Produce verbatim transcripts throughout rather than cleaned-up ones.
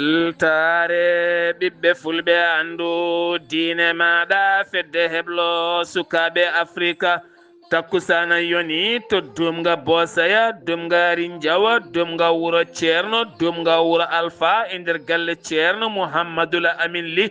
Weltaare ɓiɓɓe fulɓe, anndu diine maaɗa, fedde heblo sukaaɓe Afrika. Takkusaana yoni to Dumga Bosaya, Dumga Rinjawa, Dumga Wuro Ceerno, Dumga Wuro Alfa, e nder galle Ceerno Muhammadul Amin Li.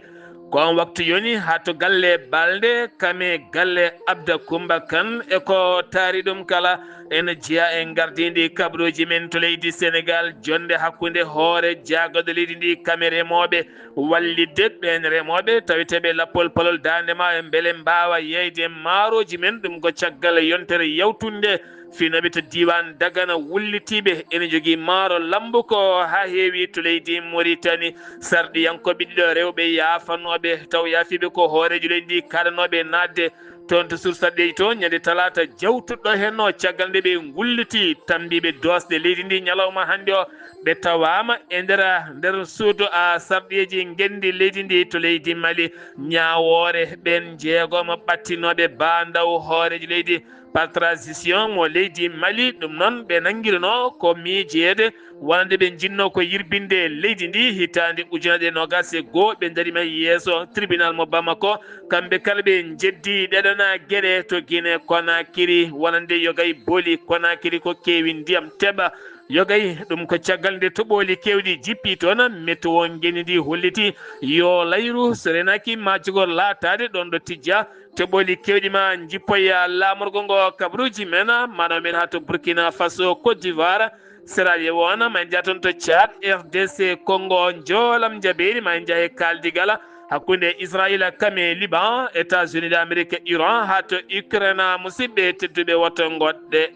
Ko on waktu yoni haa to galle Balde, kame galle Abda Kumba Kan, e ko taari ɗum kala. Ene jeyaa e ngardiindi kabaruuji men to leydi Senegaal, jonnde hakkunde hoore jaagorɗo leydi ndi kame remooɓe, wallitde ɓeen remooɓe taweteeɓe lappol palol daande maayo, mbele mbaawa yeeyde maarooji men. Ɗum ko caggal yontere yawtunde finooɓe to diiwaan Dagana wullitiiɓe ene jogii maaro lammbu ko haa heewi to leydi Moritani. Sarɗiyankooɓe ɗiɗo rewɓe yaafanooɓe, taw yaafiiɓe ko hooreejo leydi ndi, kaɗanooɓe naatde toon to sursarɗeeji to ñande talaata jawtuɗo heen o, caggal nde ɓe ngulliti tammbiiɓe doosɗe leydi ndi ñalawma hannde o. Ɓe tawaama e nder, nder suudu a sarɗiyeeji ngenndi leydi ndi to leydi Mali. Ñaawoore ɓeen jeegomo ɓattinooɓe baandaw hooreejo leydi par transition mo leydi Mali. Ɗum noon ɓe nanngirno ko miijeede wonande ɓe njinnoo ko yirbinde leydi ndi hitaande ujunere e noogaas e goo. Ɓe ndariima yeeso tribunal mo Bamako. Kamɓe kala ɓe njeddi ɗeɗona geɗe to Guinée Conakry, wonande yogay boli Conakry ko keewi ndiyam teɓa. Yogay ɗum ko caggal nde toɓooli keewɗi jippii toon, météo ngenndi ndi holliti yo layru so renaaki ma jogor laataade ɗoon ɗo tijja. Toɓooli keewɗi ma njippoya laamorgo ngo kabaruuji men, maanaam men haa to Burkina Faso, Côte d'Ivoire, Sierra Leone, ma en njah toon to Tchad, R D C Congo, njoolam njabeeri, ma en njah e kaaldigal hakkunde Israayiila kame Liban, États-Unis d'Amérique, Iran, haa to Ukraine. Musidɓe tedduɓe, woto ngoɗɗe.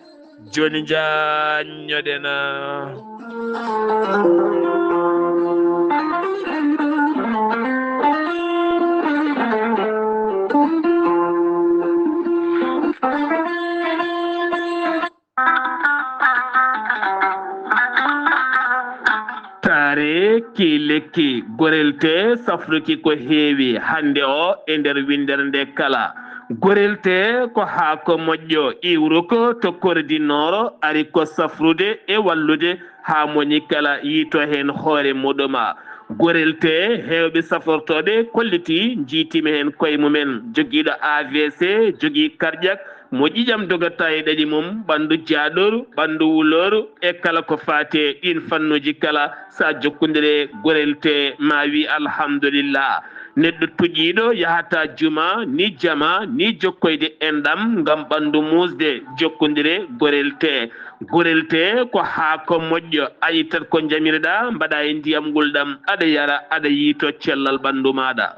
Jooni njaanñoɗen. Taare ki lekki, gorelte safruki ko heewi hannde o e nder winndere nde kala. Gorelte ko haako moƴƴo iwruko to kordi nooro, ari ko safrude e wallude haa moni kala yiito heen hoore muɗuma. Gorelte heewɓe safortooɓe kolliti njiitima heen koye mumen. Jogiiɗo A V C, jogii cardiaque, mo ƴiƴam dogata e ɗaɗi mum, ɓanndu jaaɗoru, ɓanndu wulooru, e kala ko faati e ɗiin fannuuji kala, so a jokkondire gorelte ma wi alhamdulillah. Neɗɗo tuƴiiɗo yahata juma, ni jama, ni jokkoyde enɗam ngam ɓanndu muusde, jokkondire gorelte. Gorelte ko haako moƴƴo, a ittat ko njamirɗa, mbaɗa e ndiyam ngulɗam, aɗa yara, aɗa yiito cellal ɓanndu maaɗa.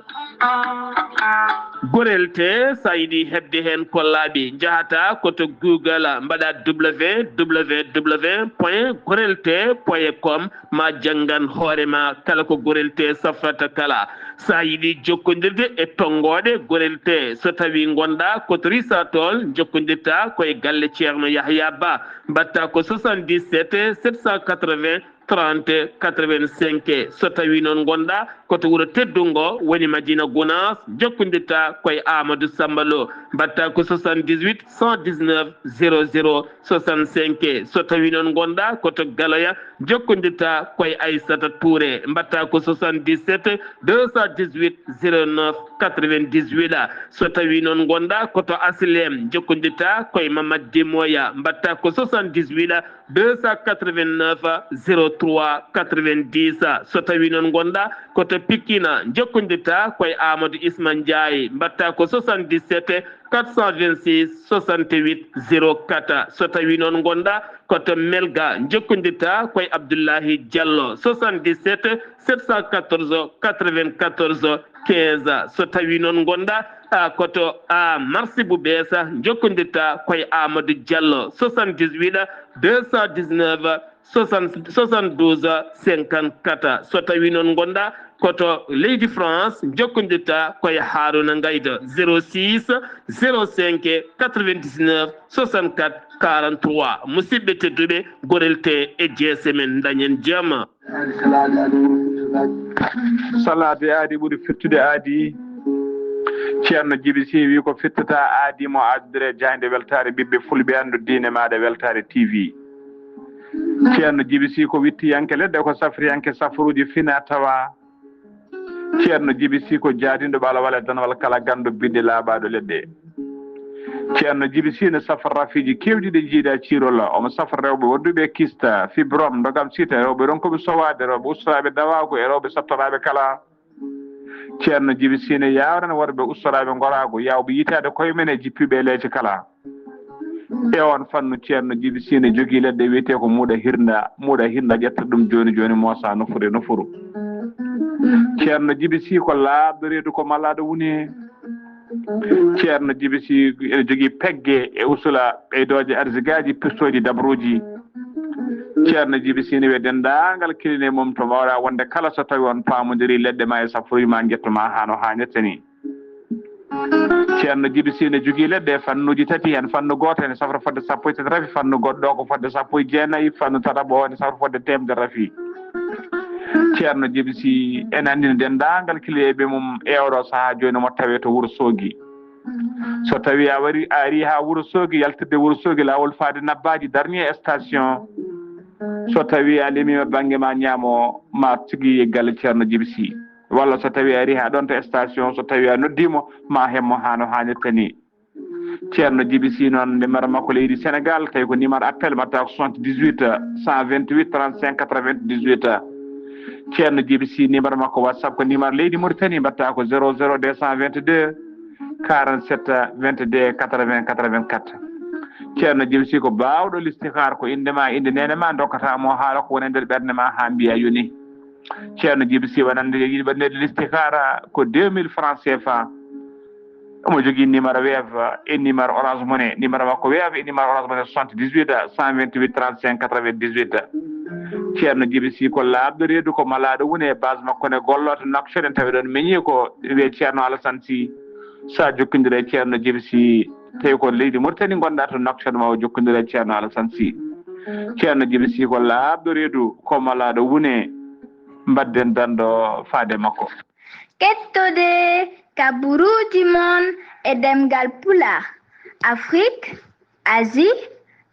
Gorelte, so a yiɗi heɓde heen ko laaɓi, njahata ko to Google, mbaɗa www point gorelte point com, ma janngan hoore ma kala ko gorelte safrata kala. So a yiɗi jokkondirde e tonngooɗe gorelte, so tawi ngonɗa ko to Risatol, jokkondirta ko e galle Ceerno Yahya Ba, mbaɗta ko soixante-dix-sept sept cent quatre-vingts trente quatre-vingt-cinq. So tawi noon ngonɗa ko to wuro teddungo woni Madina Gounass, jokkondirta ko e Amadou Samba Lo, mbaɗta ko soixante-dix-huit cent dix-neuf zéro zéro soixante-cinq. So tawi noon ngonɗa ko to Galoya, jokkondirta ko e Aissata Touré, mbaɗta ko soixante-dix-sept deux cent dix-huit zéro neuf quatre-vingt-dix-huit. So tawi noon ngonɗa ko to Aslem, jokkondirta ko e Mamad Demoya, mbaɗta ko soixante-dix-huit deux cent quatre-vingt-neuf zéro trois quatre-vingt-dix. So tawi noon ngonɗa ko to Pikine, jokkondirta ko e Amadou Isma Ndiaye, mbaɗta ko soixante-dix-sept quatre cent vingt-six soixante-huit zéro quatre. So tawi noon ngonɗa ko to Melga, jokkondirta ko e Abdoulahi Diallo, soixante-dix-sept sept cent quatorze quatre-vingt-quatorze quinze. So tawi noon ngonɗa, a, ko to, a, Marché bu bees, jokkondirta ko e Amadou Diallo, soixante-dix-huit deux cent dix-neuf soixante, soixante-douze cinquante-quatre. So tawi noon ngonɗa ko to leydi France, jokkondirta ko e Harouna Ngaydo, zéro six zéro cinq quatre-vingt-dix-neuf soixante-quatre quarante-trois. Musidɓe tedduɓe, gorelte e jeese men, dañen jam. Salaade aadi ɓuri firtude aadi. Ceerno Jibi Si wi ko firtata aadi mo addere jaaynde weltaare ɓiɓɓe fulɓe anndu diine maaɗa weltaare T V. Ceerno Jibi Sii ko wittiyanke leɗɗe, ko safriyanke safruuji fina tawa. Ceerno Jibi Sii ko jaadinɗo ɓalawal e danwal kala ganndo bidde laaɓaaɗo leɗɗe. Ceerno Jibi Sii ne safra rafiiji keewɗi ɗi njiidaa ciirol. Omo safra rewɓe waɗduɓe kista, fibrome, ndogam sita, rewɓe ronkooɓe sowaade, rewɓe ustoraaɓe dawaagu e rewɓe sattoraaɓe kala. Ceerno Jibi Sii ne yaawrana worɓe ustoraaɓe ngoraagu, yaawɓe yitaade koye mum e jippiiɓe e leece kala. E oon fannu, Ceerno Jibi Sii ne jogii leɗɗe wiyetee ko muuɗa hirnda. Muuɗa hirnda ƴetta ɗum jooni jooni moosa nofuru e nofuru. Ceerno Jibi Sii ko laaɓɗo reedu, ko malaaɗo woni. Ceerno Jibi Sii ene jogii pegge e usula ɓeydooje arsigaaji, pirtooji dabruuji. Ceerno Jibi Sii ne wiya denndaangal kiline mum to mbaawɗa wonde kala so tawi on paamondirii leɗɗe ma e safruuji ma njettu ma haa no haanirta ni. Ceerno Jibi Sii ne jogii leɗɗe e fannuuji tati, heen fannu gooto ene safra fodde sappo e tati rafi, fannu goɗɗo ko fodde sappo e jeenayi, fannu tataɓo ene safra fodde teemedere rafi. Ceerno Jibi Sii ene anndina denndaangal kiliyeeɓe mum e oɗo sahaa jooni mo tawee to Wuro Soogi. So tawi a wari, a ari haa Wuro Soogi, yaltirde Wuro Soogi, laawol faade Nabbaaji, dernier station. So tawi a lemiima bannge ma ñaamo, ma tigi galle Ceerno Jibi Sii. Walla so tawi a ari haa ɗoon to station, so tawi a noddiimo, ma heɓmo haa no haanirta ni. Ceerno Jibi Sii noon, numéro makko leydi Sénégal, tawi ko numéro appel, mbaɗta ko soixante-dix-huit, cent vingt-huit, trente-cinq, quatre-vingt-dix-huit. Ceerno Jibi Sii, numéro makko WhatsApp ko numéro leydi Mauritanie, mbaɗta ko zéro zéro deux cent vingt-deux, quarante-sept, vingt-deux, quatre-vingts, quatre-vingt-quatre. Ceerno Jibi Sii ko baawɗo listixaar, ko innde ma, innde neene ma, ndokkata mo haala ko woni e nder ɓernde ma haa mbiya yoni. Ceerno Jibi Sii wonande yiɗi waɗneede listixaara ko deux mille francs C F A. Omo jogii numéro Wave e numéro Orange Money. Numéro makko Wave e numéro Orange Money, soixante-dix-huit, cent vingt-huit, trente-cinq, quatre-vingt-dix-huit. Ceerno Jibi Sii ko laaɓɗo reedu, ko malaaɗo woni e base makko ne, gollo to Nouakchott, en tawi ɗoon meñi ko wiyee Ceerno Alassane Sii. So a jokkondire e Ceerno Jibi Sii, tawi ko leydi Mauritanie ngonɗa to Nouakchott, ma o jokkondire e Ceerno Alassane Sii. Ceerno Jibi Sii ko laaɓɗo reedu, ko malaaɗo woni. Mbaɗden danndo faade makko. Kettode kaburuuji mon e ɗemngal Pulaar, Afrik, Asie,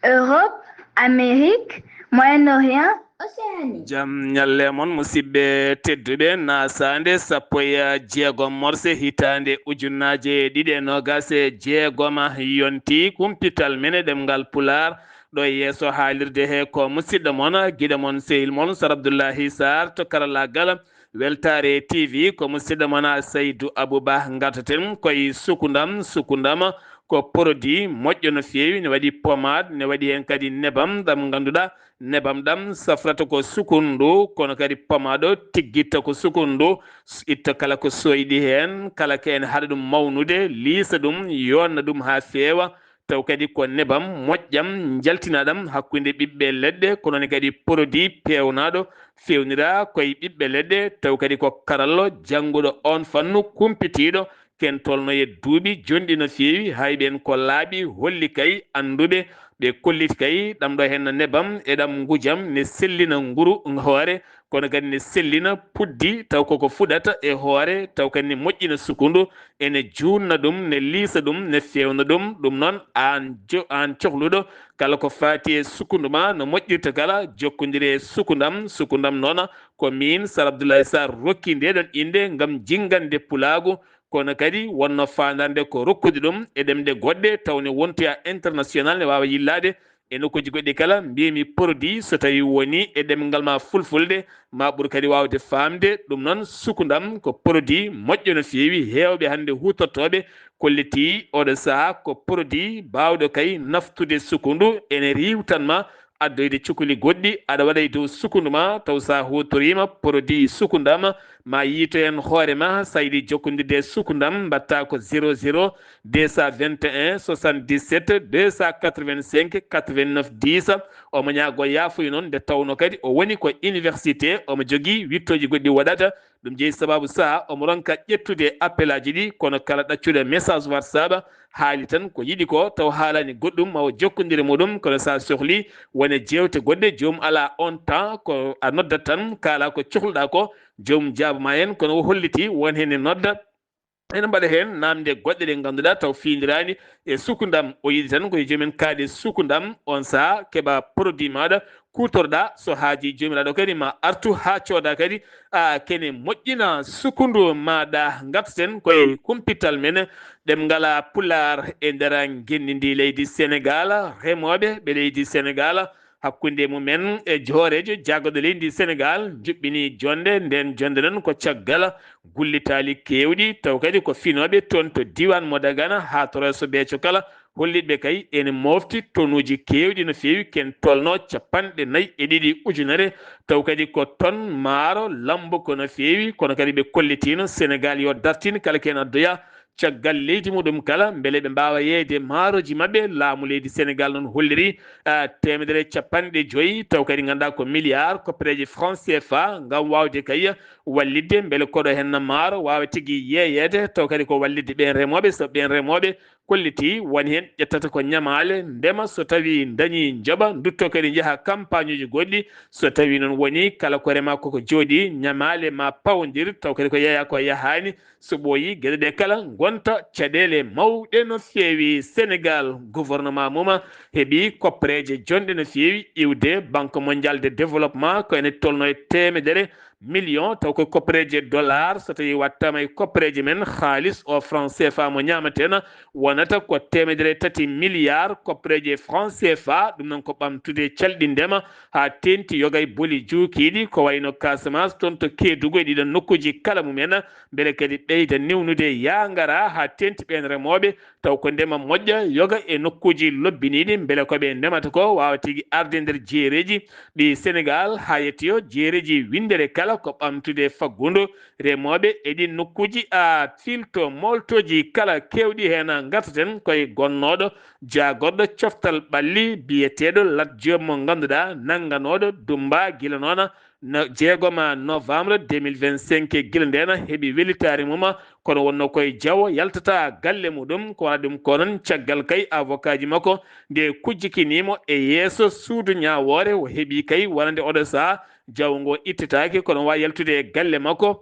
Europe, Amérique, Moyen-Orient, Océanie. Jam ñalle mon, musidɓe tedduɓe, nasaande sappo e jeegom morse hitaande ujunnaje ɗiɗi e noogas e jeegom yonti kumpital men e ɗemngal Pulaar. Ɗo e yeeso haalirde he ko musidɗo mon, giɗo mon, sehil mon, Sar Abdullahi Sarr to karallagal Weltaare T V. Ko musidɗo mon Saydu Abuba. Ngartaten koye sukundam. Sukundam ko produit moƴƴo no feewi, ne waɗi pommade, ne waɗi heen kadi nebam ɗam ngannduɗaa nebam ɗam safrata ko sukundu, kono kadi pommade o tiggitta ko sukundu, itta kala ko sooyɗi heen, kala ko ene haɗa ɗum mawnude, liisa ɗum, yoonna ɗum haa feewa, taw kadi ko nebam moƴƴam njaltinaɗam hakkunde ɓiɓɓe leɗɗe, kono ne kadi produit peewnaaɗo, feewnira koye ɓiɓɓe leɗɗe, taw kadi ko karallo jannguɗo oon fannu, kumpitiiɗo, ken tolno e duuɓi jonɗi no feewi, hay ɓeen ko laaɓi, holli kay annduɓe, ɓe kolliti kay ɗam ɗo henna nebam e ɗam ngujam, ne sellina nguru hoore, kono kadi ne sellina puddi, taw koko fuɗata e hoore, taw kadi ne moƴƴina sukundu, ene juutna ɗum, ne liisa ɗum, ne feewna ɗum. Ɗum noon, aan jo-, aan cohluɗo, kala ko faati e sukundu ma, no moƴƴirta kala, jokkondire e sukundam. Sukundam noon, ko miin, Sar Abdoulaye Sarr, rokki nde ɗon innde ngam jinngande pulaagu, kono kadi wonno faandaare nde ko rokkude ɗum e ɗemɗe goɗɗe, taw ne wontoya international, ne waawa yillaade e nokkuuji goɗɗi kala. Mbiymi produit, so tawi woni e ɗemngal ma fulfulde, ma ɓur kadi waawde faamde. Ɗum noon, sukundam ko produit moƴƴo no feewi, heewɓe hannde huutortooɓe kolliti oɗo sahaa ko produit baawɗo kay naftude sukundu, ene riiwtan ma addoyde cukuli goɗɗi, aɗa waɗa e dow sukundu ma, taw sa huutoriima produit sukundam, ma yiito heen hoore ma, sa yiɗi jokkondirde e sukundam, mbaɗta ko zéro zéro deux cent vingt et un soixante-dix-sept deux cent quatre-vingt-cinq quatre-vingt-neuf dix. Omo ñaago yaafuya noon, nde tawno kadi o woni ko université, omo jogii wittooji goɗɗi waɗata. Ɗum jeyi sababu saha omo ronka ƴettude appelaaji ɗi, kono kala ɗaccuɗo message WhatsApp haali tan ko yiɗi ko, taw haalaani goɗɗum, ma o jokkondire muɗum, kono sa sohli wone jeewte goɗɗe, joomum alaa on temps, ko a noddat tan, kaala ko cohluɗaa ko, joomum jaabama heen, kono o holliti won heen ne nodda. Ene mbaɗa heen naamnde goɗɗe ɗe ngannduɗaa taw fiindiraani e sukundam. O yiɗi tan ko yo joomen kaaɗe sukundam, on saha keɓa produit maaɗa, kuutorɗaa. So haajii joomiraaɗo kadi ma artu haa cooda kadi a kene moƴƴina sukundu maaɗa. Ngartaten koye kumpital men ɗemngal pulaar e nder ngenndi ndi leydi Senegaal. Remooɓe ɓe leydi Senegaal hakkunde mumen e hooreejo jaagorɗo leydi Senegaal njuɓɓini jonnde nden. Jonnde nden ko caggal gullitaali keewɗi, taw kadi ko finooɓe toon to diiwaan mo Dagana haa to Rosso Béthio kala, hollitɓe kay ene moofti tonuuji keewɗi no feewi, ken tolno capanɗe nayi e ɗiɗi ujunere, taw kadi ko toon maaro lambo ko no feewi. Kono kadi ɓe kollitiino Senegaal yo dartin kala ken addoya caggal leydi muɗum kala, mbele ɓe mbaawa yeeyde maaroji maɓɓe. Laamu leydi Senegaal noon holliri, ah, teemedere capanɗe joyi, taw kadi ngannduɗaa ko milliard koppereeje franc C F A, ngam waawde kay wallitde, mbele koɗo heen maaro waawa tigi yeeyeede, taw kadi ko wallitde ɓeen remooɓe, sabu ɓeen remooɓe kolliti woni heen ƴettata ko ñamaale, ndema, so tawii ndañii njoɓa, ndutto kadi njaha campagne uji goɗɗi, so tawii noon woni kala ko remaa koko jooɗii, ñamaale ma pawondir, taw kadi ko yeeyaa ko yahaani, so ɓooyii, geɗe ɗe kala ngonta caɗeele mawɗe no feewi. Senegaal, gouvernement mum heɓi koppereeje jonɗe no feewi iwde Banque Mondiale de Développement, ko ene tolno e teemedere million, taw ko koppereeje dollar, so tawii wattaama e koppereeje men, haalis o franc C F A mo ñaamaten wonata ko teemedere tati milliard koppereeje franc C F A. Ɗum noon ko ɓamtude calɗindema haa teeŋti yoga e boli juukiiɗi, ko wayno Casamance, toon to Kédougou e ɗiɗon nokkuuji kala mumen, mbele kadi ɓeyda newnude yaangara haa teeŋti ɓeen remooɓe, taw ko ndema moƴƴa yoga e nokkuuji lobbiniiɗi, mbele ko ɓe ndemata ko waawa tigi arde nder jeereeji ɗi Senegaal haa yettoyo jeereeji winndere kala, ko ɓamtude faggudu remooɓe e ɗiin nokkuuji. A filto mooltooji kala keewɗi heen, ngartaten koye gonnooɗo jaagorɗo coftal ɓalli biyeteeɗo Lat Diop mo ngannduɗaa nannganooɗo Dumba gila noona no jeegoma novembre deux mille vingt-cinq, gila ndeen heɓi welitaare mum, kono wonno koye jawo yaltata galle muɗum. Ko wona ɗum ko noon caggal kay avocat ji makko nde kujjikiniimo e yeeso suudu ñaawoore, o heɓi kay wonande oɗo sahaa jawo ngo ittetaake, kono wa yaltude e galle makko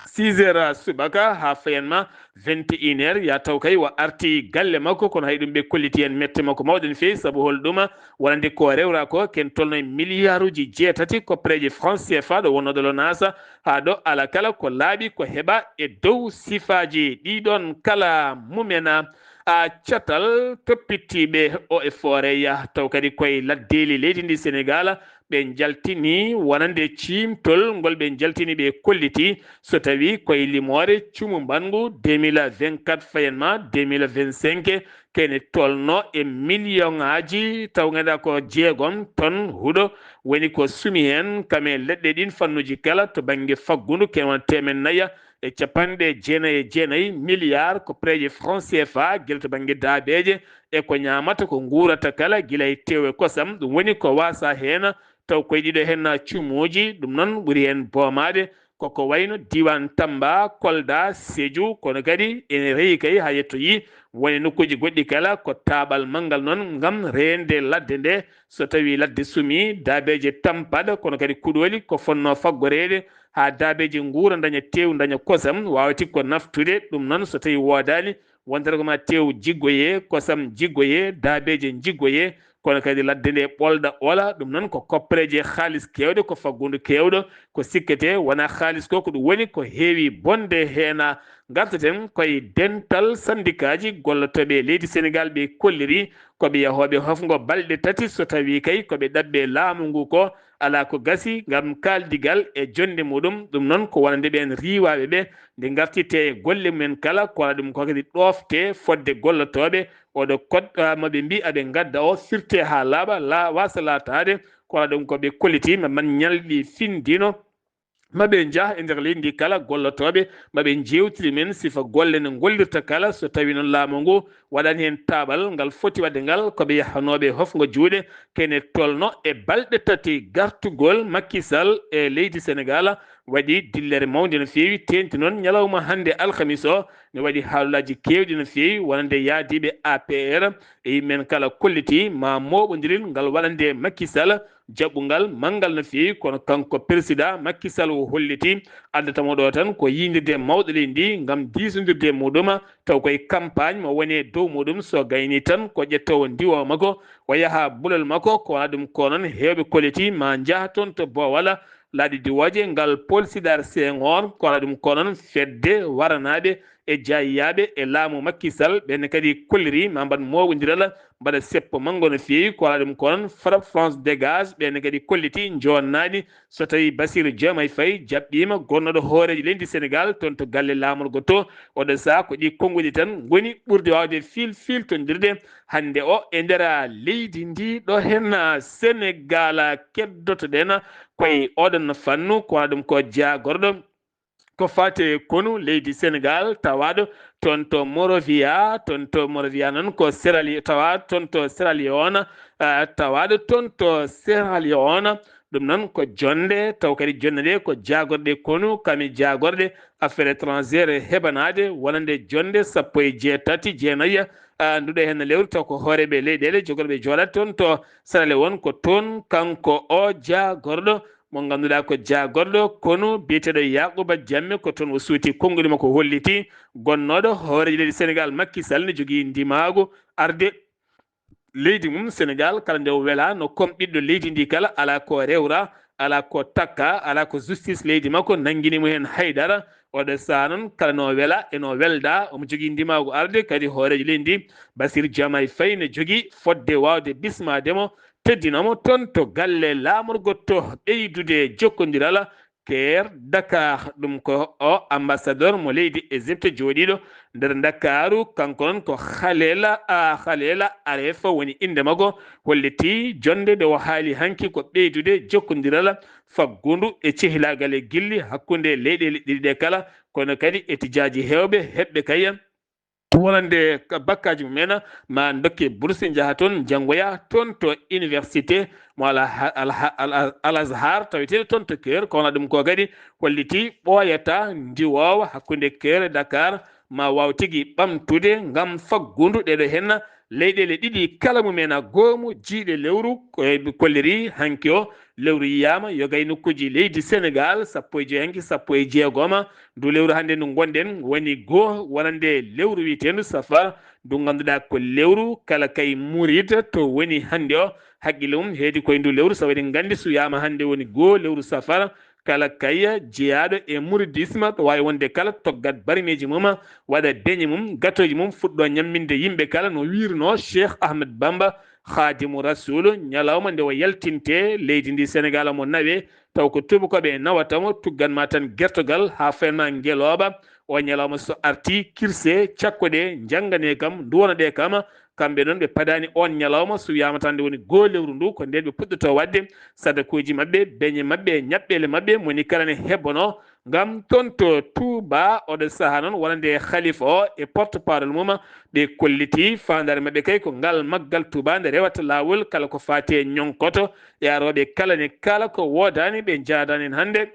six heures subaka haa fayanma vingt et une heures, ya taw kay wa arti galle makko, kono hay ɗum ɓe kolliti en mette makko mawɗo no feewi, sabu hol ɗuma wonande ko rewra ko ken tolno e milliarduji jeetati koppereeje franc C F A ɗo wonnooɗo lo naasa haa ɗo ala kala ko laaɓi ko heɓa e dow sifaaji ɗiɗon kala mumena. A catal toppitiiɓe o e fooreya taw kadi koye laddeeli leydi ndi Senegaal ɓe njaltini wonande ciimtol ngol ɓe njaltini ɓe kolliti so tawi koye limoore cumu mbangu deux mille vingt-quatre fayanma deux mille vingt-cinq kene tolno e million ŋaaji taw ngannduɗaa ko jeegom ton huɗo woni ko sumi heen kame leɗɗe ɗin fannuji kala to bannge faggundu ken wona teemen naya e capanɗe jeenayi e jeenayi milliard koppereeje franc C F A gila to bannge daabeeje e ko ñaamata ko nguurata kala gila e tew e kosam, ɗum woni ko waasa heen taw koye ɗiɗo heen cumuuji, ɗum noon ɓuri heen boomaade koko wayno diiwaan Tamba, Kolda, Sédhiou, kono kadi ene reyi kay haa yettoyi woni nokkuuji goɗɗi kala ko taaɓal manngal noon ngam reende ladde nde. So tawii ladde sumii, daabeeje tampaɗa, kono kadi kuɗooli ko fotnoo faggoreede haa daabeeje nguura, ndaña tew, ndaña kosam, waawa tigi ko naftude. Ɗum noon so tawii woodaani, wontere ko ma tew jiggoyee, kosam jiggoyee, daabeeje njiggoyee, kono kadi ladde nde ɓolɗa ola. Ɗum noon ko koppereeje haalis keewɗe, ko faggudu keewɗo, ko sikketee wonaa haalis ko, ko ɗum woni ko heewi bonde heen. Ngartaten koye dental sandikaaji gollotooɓe leydi Senegaal, ɓe kolliri ko ɓe yahooɓe hofngo balɗe tati, so tawii kay ko ɓe ɗaɓɓe laamu ngu ko, alaa ko gasi ngam kaaldigal e jonnde muɗum. Ɗum noon ko wonande ɓeen riiwaaɓe ɓe, nde ngartirtee e golle mumen kala, ko wona ɗum ko kadi ɗoofte fodde gollotooɓe, oɗo code, ah, ma ɓe mbi aɓe ngadda o firte haa laaɓa, la-, waasa laataade, ko wona ɗum ko ɓe kolliti, ma man ñalɗi findino, ma ɓe njah e nder leydi ndi kala gollotooɓe, ma ɓe njeewtiri men sifa golle no ngollirta kala, so tawii noon laamu ngu waɗani heen taaɓal ngal foti waɗde ngal, ko ɓe yahanooɓe hofngo juuɗe, kene tolno e balɗe tati gartugol Macky Sall e leydi Senegaal, waɗi dillere mawnde no feewi, teeŋti noon ñalawma hannde alhamis o, ne waɗi haalulaaji keewɗi no feewi, wonande yaadiiɓe A P R e yimɓe men kala kolliti ma mooɓondiral ngal waɗande Macky Sall, jaɓɓungal manngal no feewi, kono kanko président Macky Sall o holliti addata mo ɗo tan ko yiyndirde e mawɗo leydi ndi ngam diisondirde e muɗum, taw koye campagne mo woni e dow muɗum. So gayni tan ko ƴettoowo ndiwo makko, o yaha bulol makko. Ko wona ɗum ko noon heewɓe kolliti ma njaha toon to Bowal, laaɗe diwooje, ngal Paul Sédar Senghor. Ko wona ɗum ko noon fedde waranaaɓe e jaayyaaɓe e laamu Macky Sall, ɓeen kadi kolliri ma mbaɗ mooɓondiral, mbaɗa seppo manngo no feewi. Ko wona ɗum ko noon Fra-, France Dégage, ɓeen kadi kolliti joonnaani. So tawii Bassirou Diomaye Faye jaɓɓiima gonnooɗo hooreejo leydi Sénégal toon to galle laamorgo to, oɗo sahaa ko ɗi konnguɗi tan ngoni ɓurde waawde fil-, filtondirde hannde o e nder leydi ndi. Ɗo heen Sénégal keddoto-ɗen koye oɗon fannu, ko wona ɗum ko jaagorɗo ko faati e konu leydi Sénégal, tawaaɗo toon to Monrovia, toon to Monrovia noon ko Sierra Le-, tawaa toon to Sierra Leone, ah, tawaaɗo toon to Sierra Leone. Ɗum noon ko jonnde, taw kadi jonnde nde ko jaagorɗe konu, kam e jaagorɗe affaires étrangères e heɓanaade, wonande jonnde sappo e jeetati, jeenayi, ah, nduɗo heen lewru, taw ko hooreeɓe leyɗeele jogorɓe jooɗaade toon to Sierra Leone, ko toon kanko o jaagorɗo mo ngannduɗaa ko jaagorɗo konu biyeteeɗo Yaaquba Jammeh, ko toon o suuti konnguli makko holliti gonnooɗo hooreejo leydi Sénégal Macky Sall ne jogii ndimaagu arde leydi mum Sénégal kala nde o welaa, no kom ɓiɗɗo leydi ndi kala, alaa ko rewra, alaa ko takka, alaa ko justice leydi makko nanngini mo heen hay dara. Oɗo sahaa noon kala no welaa e no weldaa, omo jogii ndimaagu arde kadi hooreejo leydi ndi, Bassirou Diomaye Faye, ne jogii fodde waawde bismaade mo, teddinoo mo toon to galle laamorgo to ɓeydude jokkondiral Caire Dakar. Ɗum ko o ambassadeur mo leydi Égypte jooɗiiɗo nder Ndakaaru. Kanko noon ko Khalil, a, Khalil Aref woni innde makko. Holliti jonnde nde o haali hanki ko ɓeydude jokkondiral faggundu e cehilaagal e gilli hakkunde leyɗeele ɗiɗi ɗe kala, kono kadi etijaaji heewɓe heɓɓe kay wonande ka-, bakkaaji mumen, ma dokke bourse, njaha toon, njanngoya toon to université mo Al-, Al-, Al-, Al-, Al Azhar, taweteeɗo toon to Caire. Ko wona ɗum ko kadi holliti ɓooyata ndiwoowa hakkunde Caire e Dakar, ma waaw tigi ɓamtude ngam faggundu ɗeɗo heen leyɗeele ɗiɗi kala mumen. Goomu jiiɗe lewru ko e kolliri hanki o, lewru yiyaama yoga e nokkuuji leydi Sénégal, sappo e joy hanki, sappo e jeegoma. Ndu lewru hannde ndu ngonɗen woni goo wonande lewru wiyeteendu safar, ndu ngannduɗaa ko lewru kala kay murid to woni hannde o, haqqille mum heedi koye ndu lewru, sabu eɗen nganndi suyaama hannde woni goo lewru safar, kala kay jeyaaɗo e muridisme ɗo waawi wonde kala toggat barmeeji mum, waɗa beñe mum, gatooji mum, fuɗɗo ñamminde yimɓe kala no wiirnoo Cheikh Ahmed Bamba Khadimu Rasul, ñalawma nde o yaltinte leydi ndi Sénégal, omo nawe, taw ko tuubakooɓe nawata mo, tuggan ma tan gertogal haa fayan ma ngelooba. O ñalawma so arti, kirse, cakkoɗe, njannganee kam, nduwanaɗee kam. Kamɓe noon ɓe padaani oon ñalawma, so wiyaama tan nde woni goo lewru ndu, ko ndeen ɓe puɗɗotoo waɗde sadakuuji maɓɓe, beñe maɓɓe, ñaɓɓeele maɓɓe, moni kala ne hebbono ngam toon to Touba. Oɗo sahaa noon wonande khalifa o e porte-parole mum, ɓe kolliti faandaare maɓɓe kay ko ngal maggal Touba nde rewata laawol kala ko faati e ñonkoto e arooɓe kala ne kala ko woodaani ɓe njaadaani heen hannde.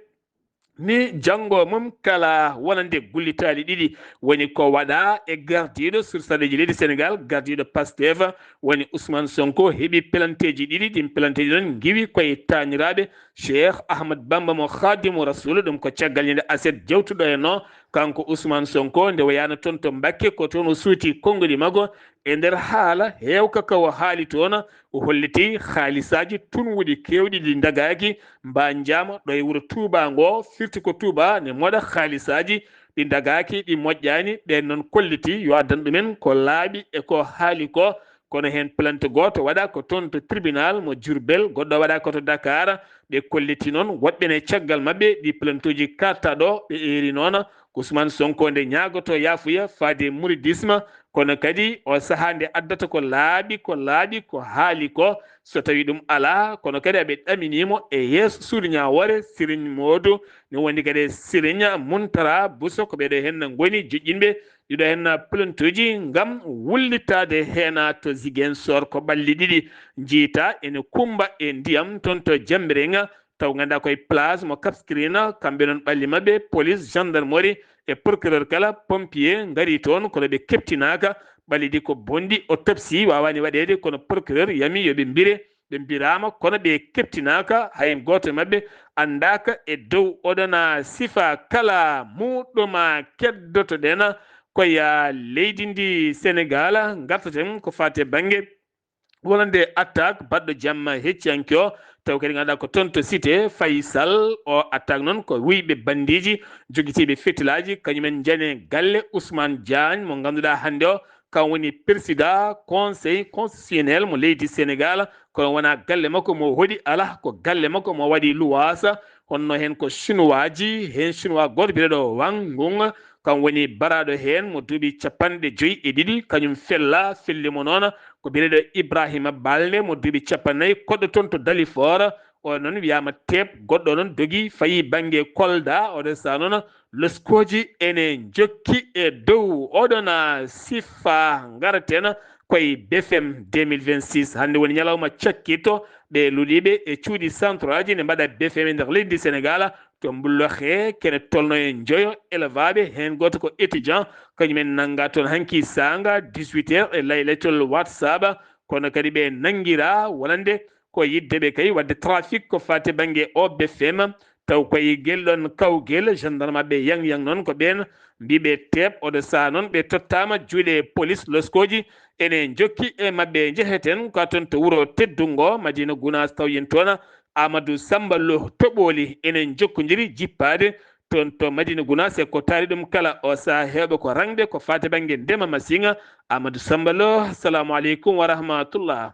Ni janngo mum kala wonande gullitaali ɗiɗi woni ko waɗa e gardiiɗo sursaɗeji leydi Sénégal, gardiiɗo Pastef woni Ousmane Sonko heɓi pelanteeji ɗiɗi. Ɗin pelanteeji noon ngiwi koye taaniraaɓe Cheikh Ahmad Bamba mo Khadimu Rasul. Ɗum ko caggal ñande aset jewtuɗo en o, kanko Ousmane Sonko, nde o yahno toon to Mbakke, ko toon o suuti konnguli makko. E nder haala heewka ka o haali toon, o holliti haalisaaji tunwuɗi keewɗi ɗi ndagaaki, mba njaama ɗo e wuro Tuuba ngo, firti ko Tuuba ne moɗa haalisaaji ɗi ndagaaki, ɗi moƴƴaani. Ɓeen noon kolliti yo addan ɗumen ko laaɓi e ko haali ko. Kono heen plainte gooto waɗa ko toon to tribunal mo Diourbel, goɗɗo waɗa ko to Dakar. Ɓe kolliti noon woɗɓe ne caggal maɓɓe ɗi plaintuuji karta ɗo ɓe eeri noon. Ko Ousmane Sonko nde ñaagoto yaafuya faade muridisme, kono kadi o sahaa nde addata ko laaɓi, ko laaɓi, ko haali ko, so tawi ɗum alaa, kono kadi aɓe ɗaminimo e yeeso suudu ñaawoore Serigne Modou, ne wondi kadi e Serigne Muntara Bousso, ko ɓeɗo heen ngoni joƴƴinɓe ɗiɗo heen plaintuuji ngam wullitaade heen to Ziguinchor. Ko ɓalli ɗiɗi njiita ene kumba e ndiyam toon to Jambirenga, taw ngannduɗaa koye place mo Cap Skirring, kamɓe noon ɓalli maɓɓe, police, gendarmerie e procureur kala, pompier ngari toon, kono ɓe keɓtinaaka. Ɓalli ɗi ko bonɗi, autopsie waawaani waɗeede, kono procureur yami yo ɓe mbire Ɓe mbiraama, kono ɓe keɓtinaaka, hay gooto e maɓɓe anndaaka e dow oɗona sifa kala muuɗoma. Keddotoɗen ko ya leydi ndi Senegal, ngartaten ko faati e bannge wonande attaque baɗɗo jamma hecciyanke o, taw kadi ngannduɗaa ko toon to Cité Faysal. O attaque noon ko wuyɓe bandiiji, jogitiiɓe fetilaaji, kañumen njani galle Ousmane Diagne mo ngannduɗaa hannde o, kam woni président conseil constitutionnel mo leydi Senegal, kono wonaa galle makko mo hoɗi, alaa, ko galle makko mo waɗi luwaasa, honno heen ko Chinois ji, heen Chinois gooto biyeteeɗo Wang Ngung, kam woni baraaɗo heen mo duuɓi capanɗe joyi e ɗiɗi, kañum fella, felli mo noon ko biyeteeɗo Ibrahima Balde mo duuɓi cappannayi, koɗɗo toon to Dalifort. O noon wiyaama teep, goɗɗo noon dogi, fayi bannge Kolda, oɗo saha noon loskooji ene njokki e dow oɗona sifa. Ngaraten koye B F M deux mille vingt-six. Hannde woni ñalawma cakkitto, ɓe luuliiɓe e cuuɗi centralji ne mbaɗa B F M e nder leydi Senegal, to Mbulloxe, kene tolno e njoyo elevaaɓe, heen gooto ko étudiant, kañumen nannga toon hanki saanga dix-huit heures e laylatul WhatsApp, kono kadi ɓe nanngira wonande ko yidde ɓe kay waɗde trafic ko faati bannge o B F M, taw koye gel ɗon kawgel, gendarme ɓe yang yang noon ko ɓeen mbiɓe teep, oɗo saha noon ɓe tottaama juuɗe police, loskooji ene njokki e maɓɓe. Njeheten ko toon to wuro teddungo Madina Gunaas, taw yen toon Amadou Samba Lo Toɓooli ene jokkondiri jippaade toon to Madina Gunaas e ko taari ɗum kala. O saha heewɓe ko rangde ko faati bannge ndema masiŋa. Amadou Samba Lo, assalamu aleykum wa rahmatullah.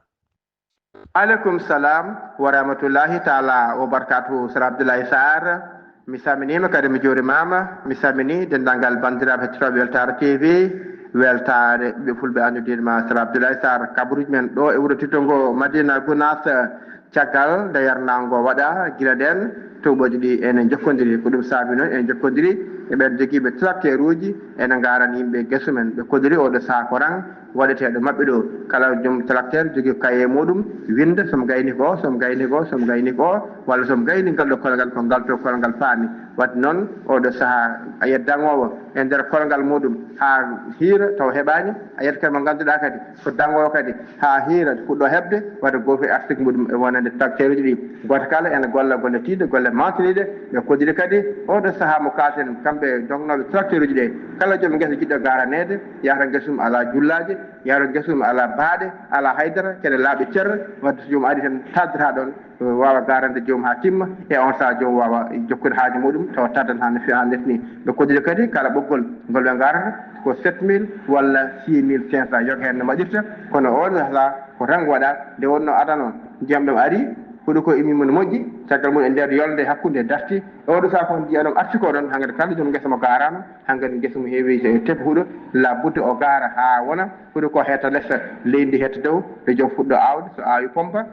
Aleykum salam wa rahmatullahi taala wa barakatuhu. Sara Abdoulaye Sarr, mi salminiima kadi mi juurimaama. Mi salmini denndaangal banndiraaɓe hettotooɓe Weltaare T V, Weltaare ɓiɓɓe fulɓe anndude ma. Sara Abdoulaye Sarr, kabaruuji men ɗo e wuro teddugo Madina Gunaas, caggal nde yarnaango waɗa, gila ɗeen tuuɓooji ɗi ene njokkondiri. Ko ɗum saabi noon ene njokkondiri e ɓeen jogiiɓe tracteuruuji, ene ngarani yimɓe gesu men. Ɓe kolliri oɗo saha ko rang waɗeteeɗo maɓɓe ɗo. Kala joom tracteur jogii kaye muɗum, winnda so mo gayni ko, so mo gayni ko, so mo gayni ko, walla so mo gayni ngal ɗo kolgal ko ngal to kolgal faami. Wadde noon, oɗo saha a yiyat daŋoowo e nder kolgal muɗum haa hiira taw heɓaani, a yiyat kadi mo ngannduɗaa kadi ko daŋoowo kadi haa hiira fuɗɗo heɓde, wadde gooto e arsugue muɗum e wonande tracteuruuji ɗi. Gooto kala ene golla golle tiiɗɗe, golle mantiniiɗe. Ɓe kolliri kadi oɗo saha mo kaalten, kamɓe dognooɓe tracteuruuji ɗe, kala joom ngesa jiɗɗo garaneede, yahata ngesa mum alaa jullaaje, yahata ngesa mum alaa baaɗe, alaa haydara, kene laaɓi cer, wadde so joom ari tan taddata ɗon, waawa garande joom haa timma, e on saha joom waawa jokkude haaju muɗum, tawa taddan haa no feewi haa lesni. Ɓe kolliri kadi kala ɓoggol ngol ɓe garata ko sept mille walla six mille cinq cents, yoga heen no mbaɗirta, kono oɗo saha ko rang waɗa. Nde wonno adano ndiyam ɗam ari, huɗo ko immiima no moƴƴi, caggal mum e nder yolde hakkunde darti, oɗo saha ko ndiyam ɗam arti ko ɗon, hankadi kala joom ngesa mo garano, hankadi ngesa mum heewi e tep huɗo, labudde o gaara haa wona, huɗo ko hetta les, leydi hetta dow, ɓe joom fuɗɗo aawde, so aawi pompa.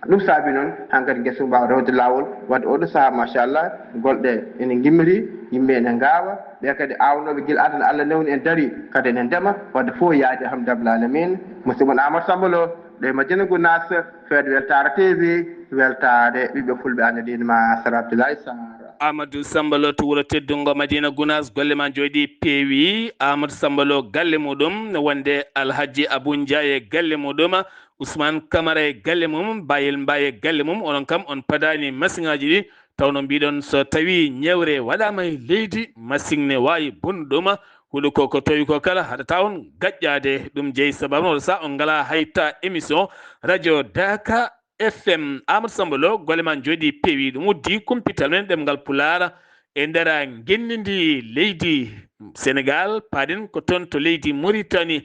Ɗum saabi noon, hankadi ngesa mum mbaawa rewde laawol. Wadde oɗo saha, machallah, golɗe ene ngimmiri, yimɓe ene ngaawa, ɓe kadi aawnooɓe gila adana Allah newni en dari, kadi ene ndema, wadde fof yaadi, alhamdulillah alamin. Musidɗo mon Amadou Samba Lo, ɗo e Madina Gunaas, feedo Weltaare T V, weltaare ɓiɓɓe fulɓe, an e diine ma, Sara Abdoulaye Sarr. Amadou Samba Lo to wuro teddungo Madina Gunaas, golle ma njooɗi peewi. Amadou Samba Lo galle muɗum, wonde Alhaji Abou Ndiaye e galle muɗum, Ousmane Camara e galle mum, Bayel Mbaye e galle mum, onon kam on padaani masiŋaaji ɗi, tawno mbiɗon so tawii ñewre waɗaama e leydi, masiŋ ne waawi bonnude ɗum, huɗo ko, ko tawi ko kala haɗata on gaƴƴaade. Ɗum jeyi sababu no sa on ngalaa hay ta émission radio Daka F M. Amadou Samba Lo, golle ma njooɗi peewi, ɗum uddi kumpital men ɗemngal Pulaar e nder ngenndi ndi leydi Senegal, paaɗen ko toon to leydi Mauritanie.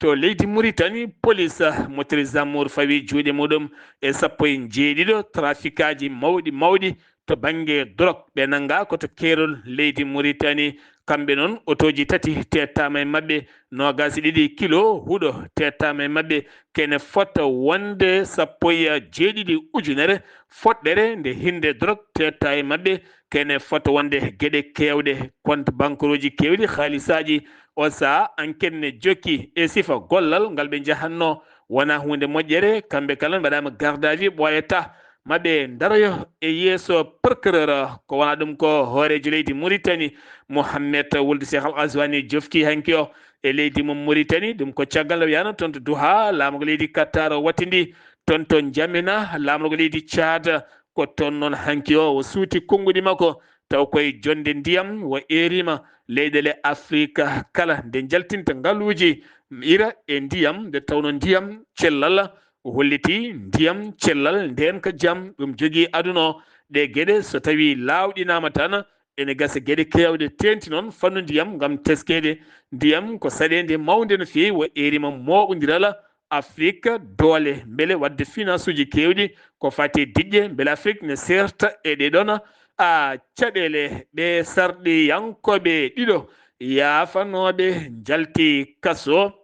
To leydi Mauritanie, police, ah, motrice Zamour fawi juuɗe muɗum e sappo e jeeɗiɗo trafikaaji mawɗi mawɗi to bannge drog. Ɓe nannga ko to keerol leydi Mauritanie. Kamɓe noon, otooji tati teettaama e maɓɓe, noogaas e ɗiɗi kilo huɗo teettaama e maɓɓe, kene fota wonde sappo e jeeɗiɗi ujunere foɗɗere nde hinde drog teetta e maɓɓe, kene fota wonde geɗe keewɗe, compte bancaire uji keewɗi, haalisaaji. O saha, enquête ne jokki e sifa gollal ngal ɓe njahatno, wona huunde moƴƴere. Kamɓe kala mbaɗaama garde à vue, ɓooyata ma ɓe ndaroyo e yeeso procureur. Ko wona ɗum ko hooreejo leydi Mauritanie, Mohamed Wuld Cheikh Al Ghazouani, jofti hanki o e leydi mum Mauritanie. Ɗum ko caggal nde wiyano toon to Doha, laamorgo leydi Qatar o wattindi Toon to Njamena, laamorgo leydi Caad, ko toon noon hanki o, o suuti konnguɗi makko, taw koye jonnde ndiyam, o eeriima leyɗeele Afirka kala nde njaltinta ngaluuji ira e ndiyam, nde tawnoo ndiyam cellal, o hollitii ndiyam cellal ndeenka jam, ɗum jogii aduna o. Ɗee geɗe, so tawii laawɗinaama tan, ene gasa geɗe keewɗe teeŋti noon fannu ndiyam ngam teskeede. Ndiyam ko saɗeende mawnde no feewi, o eeriima mooɓondiral Afirka doole, mbele waɗde finaasuuji keewɗi ko faati e diƴƴe, mbele Afirka ne seerta e ɗee ɗoon, a, caɗeele. Ɓee sarɗiyankooɓe ɗiɗo yaafanooɓe njalti kaso.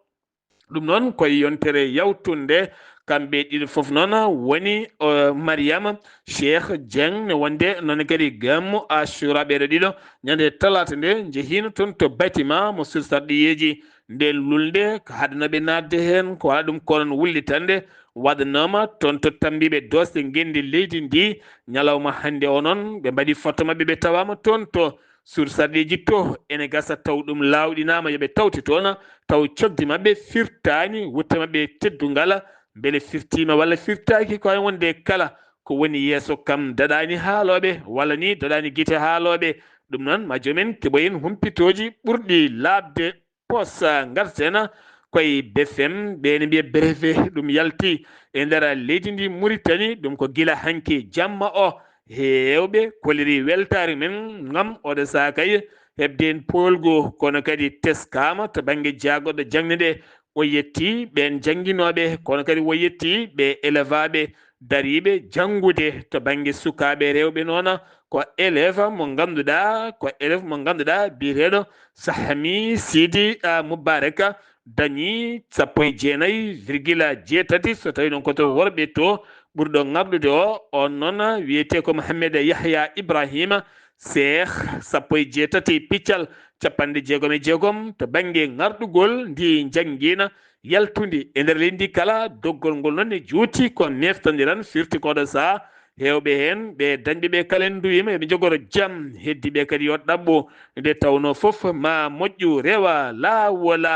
Ɗum noon ko e yontere yawtunde, kamɓe ɗiɗo fof noon woni, o, Mariama Cheikh Dieng, ne wonde noon kadi Gammu Ashura, ɓeeɗo ɗiɗo ñande talaata nde njehiino toon to bâtiment mo sursarɗiyeeji. Ndeen lulnde ko haɗanooɓe naatde heen, ko alaa ɗum ko noon wullitande waɗanooma toon to tammbiiɓe doosɗe ngenndi leydi ndi. Ñalawma hannde o noon ɓe mbaɗi foto maɓɓe, ɓe tawaama toon to sursarɗiyeeji to, ene gasa taw ɗum laawɗinaama yo ɓe tawte toon, taw cogdi maɓɓe firtaani, wutte maɓɓe teddungal, mbele firtiima walla firtaaki, ko hay wonde kala ko woni yeeso kam daɗaani haalooɓe, walla ni daɗaani gite haalooɓe. Ɗum noon, ma joom en keɓoyen humpitooji ɓurɗi laaɓde pos, ngarten koye B F M, ɓe ene mbiya breve, ɗum yalti e nder leydi ndi Muritani, ɗum ko gila hanki jamma o, heewɓe koliri weltaare men ngam oɗo saakay heɓde en poolgu, kono kadi teskaama to bannge jaagorɗe jaŋde ɗe. O yetti ɓeen jannginooɓe, kono kadi o yetti ɓe elevaaɓe dariiɓe janngude to bannge sukaaɓe rewɓe noon, ko élève mo ngannduɗaa, ko élève mo ngannduɗaa biyeteeɗo Sahami Sidi, a, Mubaraka dañi sappo e jeenayi virgule jeetati, so tawii noon ko to worɓe to ɓurɗo ŋarɗude o, on noon wiyetee ko Mohammed Yahya Ibrahima Seeh, sappo e jeetati piccal, capanɗe jeegom e jeegom to bannge ŋarɗugol ndi njanngiina yaltundi e nder leydi ndi kala. Doggol ngol noon ne juuti ko neftondiral, firti ko oɗo sahaa heewɓe heen ɓe dañɓe ɓe kala en nduwiima yo ɓe njogoro jam, heddiiɓe kadi yo ɗaɓɓu, nde tawnoo fof ma moƴƴu rewa laawol.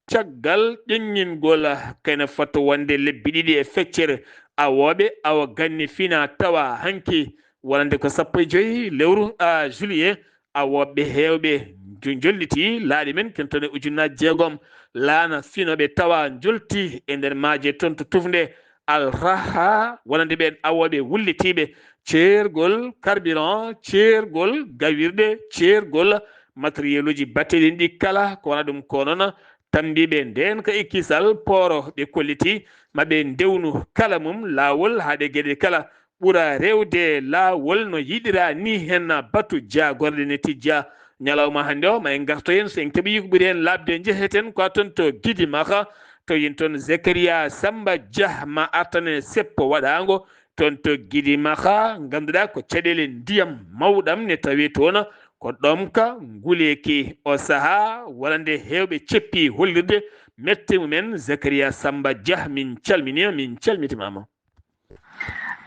Caggal ƴeññingol, kene fota wonde lebbi ɗiɗi e feccere, awooɓe awa ganni fina tawa hanki wonande ko sappo e joy lewru, a, juillet, awooɓe heewɓe njo-, njollitii laaɗe men, kene toon e ujunnaaji jeegom laana finooɓe tawa njolti e nder maaje toon to tufnde Al Raha, wonande ɓeen awooɓe wullitiiɓe ceergol carburant, ceergol gawirɗe, ceergol matériel uji batteɗi ɗi kala, ko wona ɗum ko noon tammbiiɓe ndeen ka e kisal pooro ɓe kolliti ma ɓe ndewnu kala mum laawol haa ɗe geɗe kala ɓura rewde laawol no yiɗiraa ni. Heen batu jaagorɗe ne tijja. Ñalawma hannde o ma en ngarto heen, so en keɓii ko ɓuri heen laaɓde njeheten ko toon to Gidi Maxa, to yen toon Zakaria Samba Dia ma artane seppo waɗaango toon to Gidi Maxa, ngannduɗaa ko caɗeele ndiyam mawɗam ne tawee toon, ko ɗomka nguleeki. O sahaa wonande heewɓe ceppi hollirde mette mumen. Zakaria Samba Dia, min calminii ma, min calmitiima ma.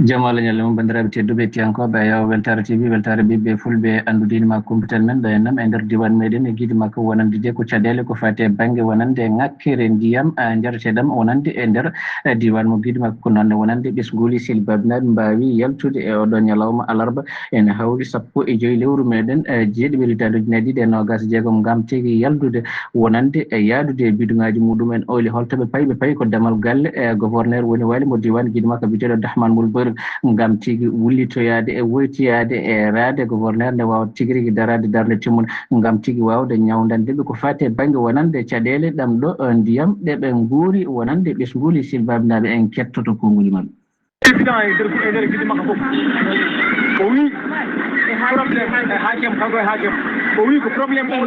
Jam Allah ñalle mum, banndiraaɓe tedduɓe, hettiyankooɓe Ayaw Weltaare T V, Weltaare Ɓiɓɓe Fulɓe, anndude ene ma kumpital men ɗo e nam e nder diiwaan meɗen e Gidi Maxa, wonande de ko caɗeele ko faati e bannge wonande ŋakkere ndiyam, a, njareteeɗam wonande e nder, e, diiwaan mo Gidi Maxa. Ko noon ne wonande ɓesnguuli silbaaɓe mbaawi yaltude e oɗo ñalawma alarba, ene hawri sappo e joy lewru meɗen, e, jeeɗiɓiru hitaande ujunere ɗiɗi e noogaas e jeegom, ngam tigi yaltude wonande e yahdude e biduŋaaji muɗum en. Ooli holto ɓe payi? Ɓe payi ko damal galle, e, gouverneur woni waali mo diiwaan Gidi Maxa biyeteeɗo Dahman Mulbor, ngam tigi wullitoyaade e woytoyaade e raade gouverneur nde waawa tigi rigi daraade darnde timmunde, ngam tigi waawde ñawndande ɓe ko faati e bannge wonande caɗeele ɗam ɗo, e, ndiyam ɗe ɓe nguuri wonande ɓesnguuli silbaaɓe naaɓe. En kettoto konguɗi maɓɓe. Président e nder e nder Gidi Maxa fof, o wi problème e haakem, kanko e haakem, o wi ko problème o,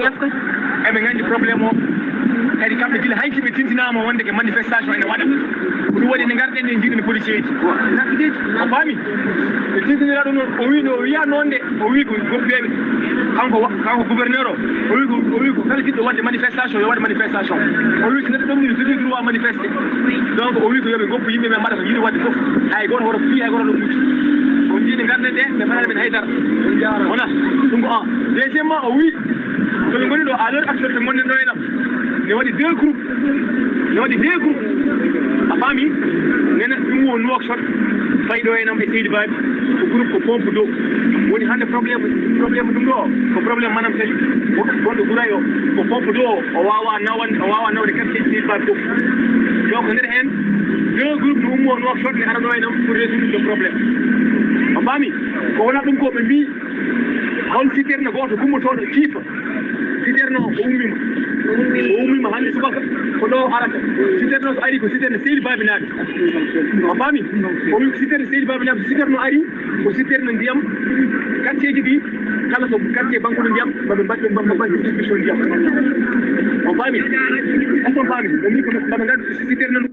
eɓe nganndi problème o. Kadi kamɓe gila hanki ɓe tintinaama wonde ke manifestation ene waɗa. Ko ɗum waɗi nde ngarɗen en njiɗen policier ji. A faami? Ɓe tintinira ɗum noon, o wi no, o wiya noon de, o wi ko goppeeɓe. Kanko wa-, kanko gouverneur o, o wi ko, o wi ko kala jiɗɗo waɗde manifestation yo waɗ manifestation. O wi so neɗɗo ɗomɗini, jogii droit manifeste. Donc o wi ko yo ɓe ngoppu yimɓe ɓe mbaɗa ko yiɗi waɗde fof. Hay gooto hoto fii, hay gooto hoto muccu. On njiɗi ngarɗen ɗe, ɓe mbaɗani men haydara. Wona ɗum ko un. Deuxièmement, o wi, to ɓe ngoni ɗo, à l'heure actuelle, ɓe ngonɗen ɗo e ɗam, ne waɗi deux groupes. Ne waɗi deux groupes. A faami? Nene ɗum woni Nouakchott, fayɗo en am e seydi baabi, ko groupe ko pompe d'eau. Woni hannde problème, problème ɗum ɗo, ko problème manam kadi, wonɗo gurayo, ko pompe d'eau, o wawa nawan, o wawa nawde quartier seydi baabi fof. Donc nder heen, deux groupe no ummo Nouakchott ne ara ɗo en am pour résoudre le problème. A faami? Ko wona ɗum ko ɓe mbi, hol citerne gooto gummotooɗo jiifa? Citerne o, o ummima. O ummima hannde subaka, ko ɗo o arata. Citerne o so ari, ko citerne seydi baabi naaɓe. A faami? O wi ko citerne seydi baabi naaɓe. Citerne o ari, ko citerne ndiyam. Quartier ji ɗi, kala ko quartier bankuɗo ndiyam, maɓe mbaɗ ɗum, maɓe mbaɗ distribution ndiyam. O faami? Est-ce que on faami? O wi ko maɓe ngaddu citerne no.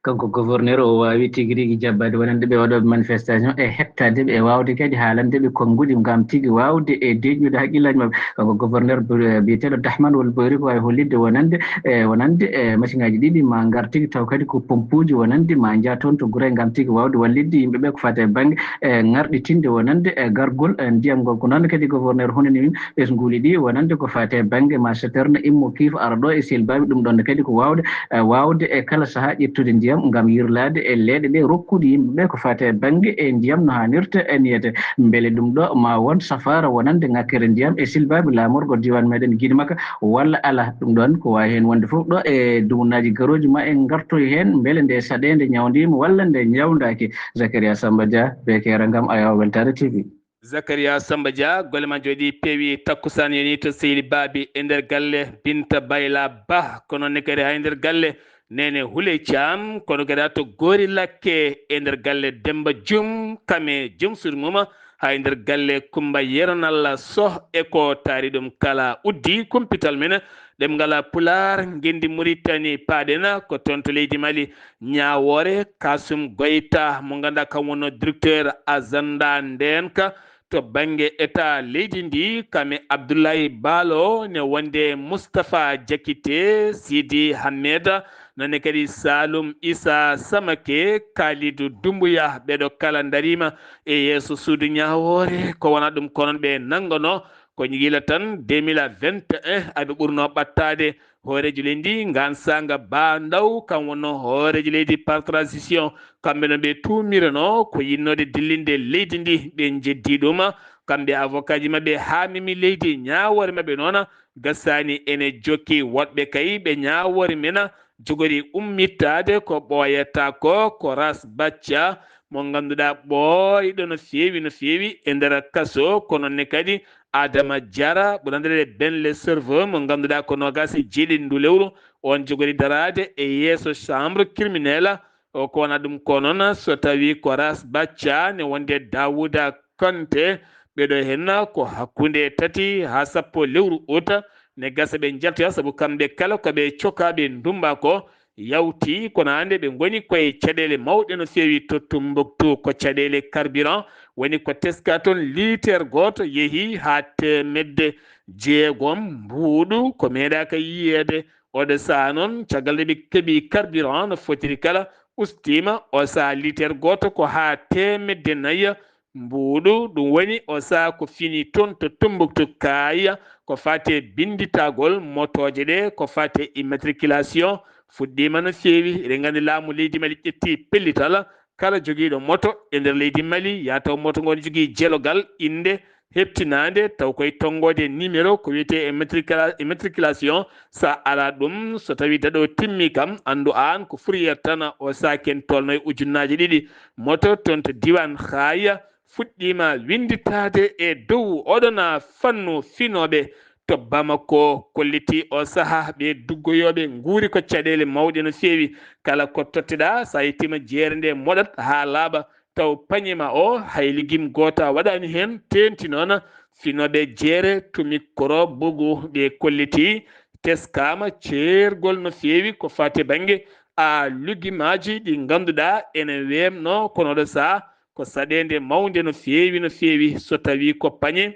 Kanko gouverneur o waawi tigi rigi jabbaade wonande ɓe waɗooɓe manifestation e hettaade ɓe e waawde kadi haalande ɓe konnguɗi ngam tigi waawde e deeƴnude haqqillaaji maɓɓe. Kanko gouverneur bi-, biyeteeɗo Dahman Wol Boyri ko waawi hollitde wonande, e wonande, e machine ŋaaji ɗiɗi ma ngar tigi taw kadi ko pompuuji wonande ma njaa toon to Gurey ngam tigi waawde wallitde yimɓe ɓe ko faati e bannge, e ŋarɗitinde wonande, e gargol, e ndiyam ngol. Ko noon kadi gouverneur honani min ɓesnguuli ɗi wonande ko faati e bannge ma citerne immo kiif ara ɗo e sel baabi ɗum ɗon kadi ko waawde, e waawde e kala sahaa ƴettude ndiyam ngam yirlaade e leeɗe ɗe rokkude yimɓe ɓe ko faati e bannge e ndiyam no haanirta e niyete. Mbele ɗum ɗo ma won safaara wonande ŋakkere ndiyam e sel baabi laamorgo diiwaan meɗen Gidimaka walla alaa? Ɗum ɗon ko waawi heen wonde fof ɗo e dumunaaji garooji ma en ngartoy heen mbele nde saɗeende ñawndiima walla nde ñawndaaki. Zakaria Samba Dia, Bekeera ngam Ayaw Weltaare T V. Zakaria Samba Dia, golle ma jooɗi peewi. Takkusaan yoni to sehil baabi e nder galle Binta Bayla Bah, kono ne kadi hay nder galle Nene Huley Caam, kono kadi to Goori Lakke e nder galle Demba Jum, kame jom suudu mum, hay nder galle Kumba Yeronalla Soh e ko taari ɗum kala. Uddi kumpital men ɗemngal Pulaar, ngenndi Muritani, paaɗen ko toon to leydi Mali. Ñaawoore Kasum Goyta mo ngannduɗaa kam wonno directeur agenda ndeenka to bannge état leydi ndi, kame Abdoulaye Balo ne wonde Moustapha Jakite, Sidi Hammeda, noon ne kadi Saloum Issa Samake, Kalidou Doumbouya, ɓeɗo kala ndariima e yeeso suudu ñaawoore. Ko wona ɗum ko noon ɓe nanngono ko gila tan deux mille vingt et un aɓe ɓurno ɓattaade. Hooreejo leydi ngaan saanga Ba Ndaw, kam wonno hooreejo leydi par transition, kamɓe no ɓe tuumirano ko yinnoode dillinde leydi ndi, ɓe njeddi ɗum. Kamɓe avocat ji maɓɓe haa memi leydi, ñaawoore maɓɓe noon gasaani ene jokki. Woɗɓe kay ɓe ñaawoore men jogori ummittaade ko ɓooyata ko, ko Ras Bacca mo ngannduɗaa ɓooyɗo no feewi, no feewi e nder kaso, kono ne kadi Adama Diarra, ɓuranndeede Ben le Cerveau, mo ngannduɗaa ko noogaas e jeeɗiɗi ndu lewru, oon jogori daraade e yeeso chambre criminelle. O ko wona ɗum ko noon, so tawii ko Ras Bacca ne wonde Daouda Konte, ɓeɗo henna ko hakkunde tati haa sappo lewru uta ne gasa ɓe njaltoya, sabu kamɓe kala ko ɓe cokaaɓe ndummba ko yawti, kono hannde ɓe ngoni koye caɗeele mawɗe no feewi to Tumbuktu. Ko caɗeele carburant woni ko teska toon, liiter gooto yehi haa teemedde jeegom mbuuɗu, ko meeɗaaka yiyeede. Oɗo sahaa noon, caggal nde ɓe keɓi carburant no fotiri kala, ustiima, o sahaa liiter gooto ko haa teemedde nayi mbuuɗu. Ɗum woni o sahaa ko fini toon to Tumbuktu Kaaya, ko faati e binnditagol motooje ɗe, ko faati e immatriculation, fuɗɗiima no feewi. Eɗen nganndi laamu leydi Mali ƴetti pellital, kala jogiiɗo moto e nder leydi Mali, yaa taw moto ngon jogii jelogal innde heɓtinaande, taw koye tonngoode numéro ko wiyetee immatricula-, immatriculation. So a alaa ɗum, so tawii daɗo timmi kam, anndu aan ko fourrière tan, o sahaa ken tolno e ujunnaaje ɗiɗi. Moto toon to diiwaan Haaya fuɗɗiima winnditaade e dow oɗona fannu finooɓe to Bamako, kolliti o sahaa ɓe duggoyooɓe nguuri ko caɗeele mawɗe no feewi. Kala ko totteɗaa, so a yettiima jeere nde moɗat haa laaɓa, taw pañe ma o hay ligim gooto a waɗaani heen, teenti noon finooɓe jeere tumi koro bugu ɓe kolliti teskaama ceergol no feewi ko faati bannge a ligimaaji ɗi ngannduɗaa ene weemno, kono oɗo sahaa ko saɗeende mawnde no feewi, no feewi. So tawii ko pañe,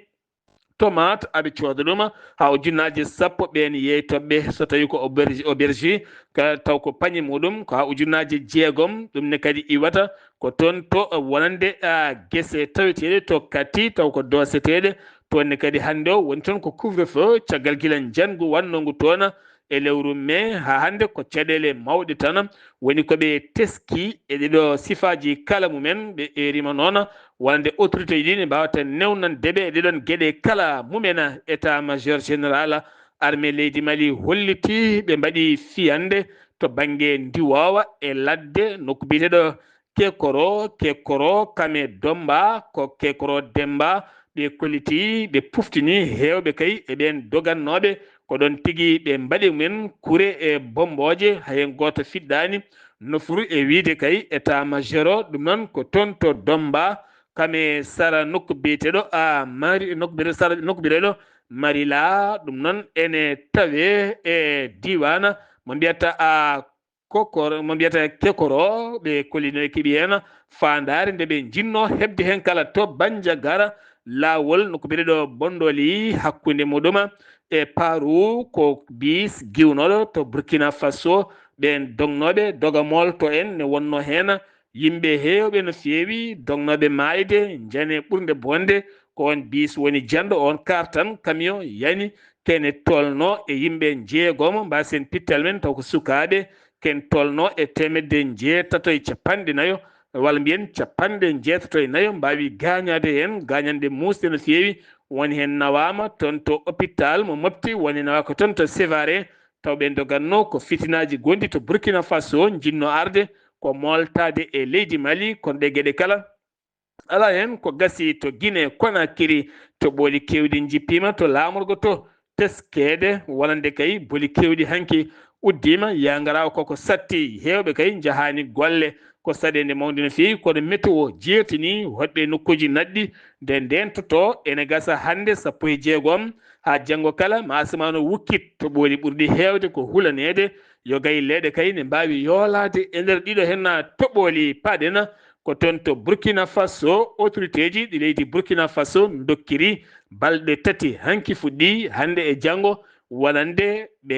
tomate, aɓe cooda ɗum haa ujunnaaje sappo, ɓeen yeeytooɓe, so tawii ko auberge, auberge, ka, taw ko pañe muɗum ko haa ujunnaaje jeegom, ɗum ne kadi iwata ko toon to wonande, a, gese taweteeɗe to Kati, taw ko dooseteeɗe, toon ne kadi hannde o woni toon ko couvre-feu, caggal gila njanngu wannongu toon e lewru mai haa hannde ko caɗeele mawɗe tan woni ko ɓe teski e ɗiɗo sifaaji kala mumen. Ɓe eeriima noon wonande autorité ji ɗi ne mbaawata newnande ɓe e ɗiɗon geɗe kala mumen. État major général armée leydi Mali holliti ɓe mbaɗi fiyande to bannge Ndiwoowa e ladde nokku biyeteeɗo Kekoro, Kekoro Kame Domba, ko Kekoro Demba, ɓe kolliti, ɓe puftini heewɓe kay e ɓeen dogannooɓe ko ɗoon tigi ɓe mbaɗi mumen kure e bommbooje, hay heen gooto fiɗɗaani nofru e wiyde kay état major o. Ɗum noon ko toon to Domba, Kame sara nokku biyeteeɗo a mari nokku biyeteeɗo sara nokku biyeteeɗo Marila. Ɗum noon ene tawee e diiwaan mo mbiyata a Kokor mo mbiyata Kekoro. Ɓe kollino e keɓi heen faandaare nde ɓe njinnoo heɓde heen kala to Bandiagara, laawol nokku biyeteeɗo Bondoli hakkunde muɗum e Paru, ko biis giwnooɗo to Burkina Faso. Ɓeen dognooɓe doga moolto en ne wonnoo heen yimɓe heewɓe no feewi, dognooɓe maayde, njane ɓurnde bonde. Ko oon biis woni janɗo, oon kaar tan, camion yani, kene tolno e yimɓe njeegomo, mbaasen pittal men taw ko sukaaɓe, ken tolno e teemedde njeetato e capanɗe nayo, walla mbiyen capanɗe njeetato e nayo mbaawi gaañaade heen, gaañanɗe muusɗe no feewi. Woni heen nawaama toon to hôpital mo Mopti, woni nawaaka toon to Sévaré, taw ɓe ndogatno ko fitinaaji gonɗi to Burkina Faso, njiɗno arde ko mooltaade e leydi Mali, kono ɗe geɗe kala alaa heen ko gasi to Guinée Conakry, to ɓooli keewɗi njippiima to laamorgo to teskeede, wonande kay boli keewɗi hanki uddiima, yaa ngaraawa koko satti, heewɓe kay njahaani golle. Ko saɗeende mawnde no feewi, kono météo jeertini hoɗɓe e nokkuuji naɗɗi nde ndeentoto, ene gasa hannde sappo e jeegom haa janngo kala ma asamaan o wukkit to ɓooli ɓurɗi heewde ko hulaneede, yo gay leɗɗe kay ne mbaawi yoolaade e nder ɗiɗo heen toɓooli. Paaɗen ko toon to Burkina Faso, autorité ji ɗi leydi Burkina Faso ndokkiri balɗe tati hanki fuɗɗi hannde e janngo wonande ɓe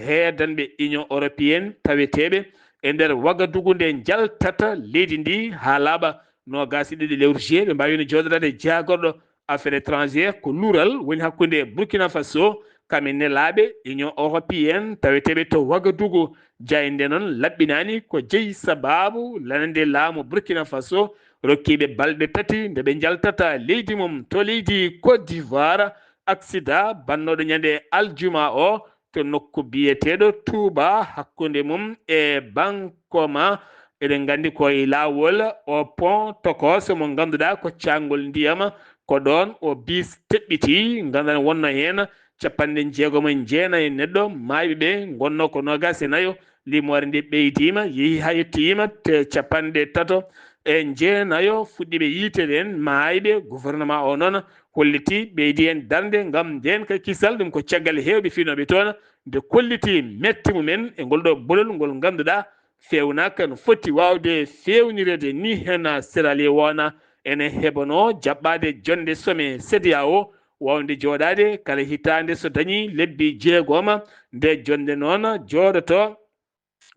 heedanɓe Union Européenne taweteeɓe e nder Wagadugu nde njaltata leydi ndi haa laaɓa noogaas e ɗiɗi lewru juillet. Ɓe mbaawino jooɗodaade jaagorɗo affaires étrangères, ko luural woni hakkunde Burkina Faso, kame nelaaɓe Union Européenne taweteeɓe to Wagadugu. Jaaynde noon laɓɓinaani ko jeyi sabaabu lanande laamu Burkina Faso rokkiiɓe balɗe tati nde ɓe njaltata leydi mum. To leydi Côte d'Ivoire, aksida bannooɗo ñande aljuma o to nokku biyeteeɗo Touba, hakkunde mum e Bankoma. Eɗen nganndi ko e laawol o pont tokooso mo ngannduɗaa ko caangol ndiyam, ko ɗoon o bis teɓɓiti, ngannduɗaa wonno heen capanɗe jeegom e jeenayi neɗɗo maayɓe ɓe, ngonnoo ko noogaas e nayo. Limoore nde ɓeydiima, yehi haa yettoyiima te capanɗe tato e jeenayo fuɗɗiiɓe yiite ɗen maayɓe. Gouvernement o noon holliti, ɓeydi heen darnde ngam ndeen kay kisal. Ɗum ko caggal heewɓe fiinooɓe toon nde kolliti metti mumen e ngol ɗo bolol ngol ngannduɗaa feewnaaka no foti waawde feewnireede ni. Heen Sierra Leone ene heɓanoo jaɓɓaade jonnde sommet CEDEAO waawde jooɗaade kala hitaande so dañii lebbi jeegoma. Nde jonnde noon jooɗoto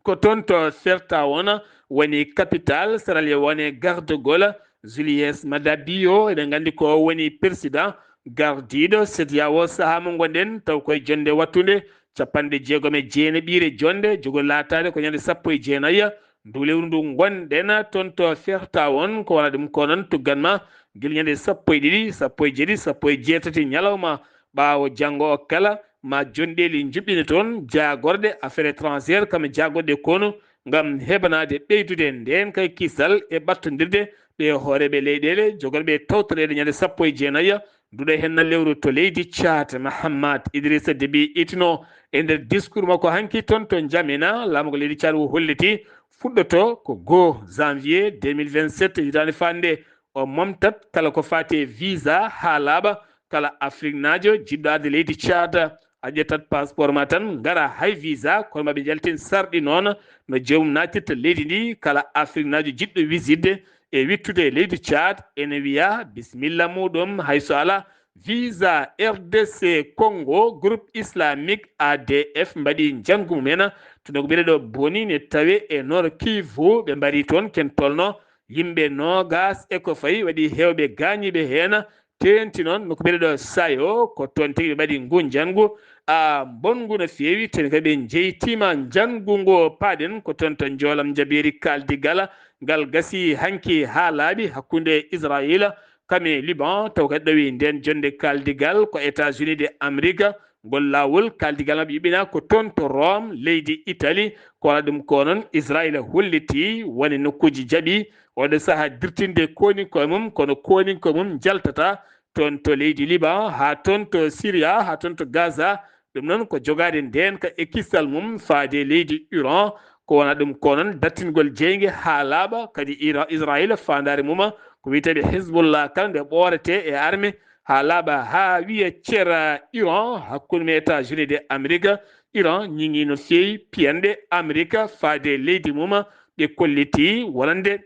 ko toon to Freetown woni capital Sierra Leone, gardiɗo Julius Maada Bio, eɗen nganndi ko woni président gardiiɗo CEDEAO sahaa mo ngonɗen, taw koye jonnde wattunde capanɗe jeegom e jeenaɓiire jonnde, jogori laataade ko ñande sappo e jeenayi ndu lewru ndu ngonɗen toon to Freetown. Ko wona ɗum ko noon tuggan ma gila ñande sappo e ɗiɗi, sappo e jeeɗiɗi, sappo e jeetati ñalawma ɓaawo janngo o kala, ma jonɗeeli njuɓɓine toon jaagorɗe affaires étrangères, kam e jaagorɗe konu, ngam heɓanaade ɓeydude ndeen kay kisal e ɓattondirde ɓe hooreeɓe leyɗeele jogorɓe tawtoreede ñande sappo e jeenayi nduɗo henna lewru to leydi Tchad. Mahamat Idrissa Déby Itno e nder discours makko hanki toon to N'Djamena, laamorgo leydi Tchad o holliti fuɗɗoto ko goo janvier deux mille vingt-sept hitaande faande o momtat kala ko faati e visa haa laaɓa. Kala Afriknaajo jiɗɗo arde leydi Tchad, a ƴettat passeport ma tan, ngara hay visa, kono ma ɓe njaltin sarɗi noon no joomum naatirta leydi ndi. Kala Afriknaajo jiɗɗo wisitde e wittude e leydi Tchad ene wiya bisimilla muɗum, hay so alaa visa. R D C Congo, groupe islamique A D F mbaɗi njanngu mum en to nokku biyeteeɗo Boni ne tawe e Nord Kivu. Ɓe mbari toon ken tolno yimɓe noogaas e ko fayi, waɗi heewɓe gaañiiɓe heen. Teenti noon nokku biyeteeɗo Sayo, ko toon tigi ɓe mbaɗi ngu njanngu. a mbonngu no feewi, teni kadi ɓe njeytiima njanngu ngo. Paaɗen ko toon to njoolam njabeeri kaaldigal ngal gasi hanki haa laaɓi hakkunde Israayiila kam e Liban, taw kadi ɗawi ndeen jonnde kaaldigal ko États-Unis de Amérique. Ngol laawol kaaldigal maɓɓe yuɓɓinaa ko toon to Rome, leydi Italie. Ko wona ɗum ko noon Israayiila hollitii woni nokkuuji jaɓi oɗo sahaa dirtinde kooninkoye mum, kono kooninkoye mum njaltata toon to leydi Liban, haa toon to Syria, haa toon to Gaza. Ɗum noon ko jogaade ndeenka e kisal mum faade leydi Iran. Ko wona ɗum ko noon dartingol jeynge haa laaɓa kadi Iran, Israayiila faandaare mum ko wiyeteeɓe Hezbollah kala nde ɓooretee e arme haa laaɓa haa wiya cera Iran hakkunde mum e États-Unis de Amérique. Iran ñiŋii no feewi piyanɗe Amérique faade leydi mum. Ɓe kollitii wonande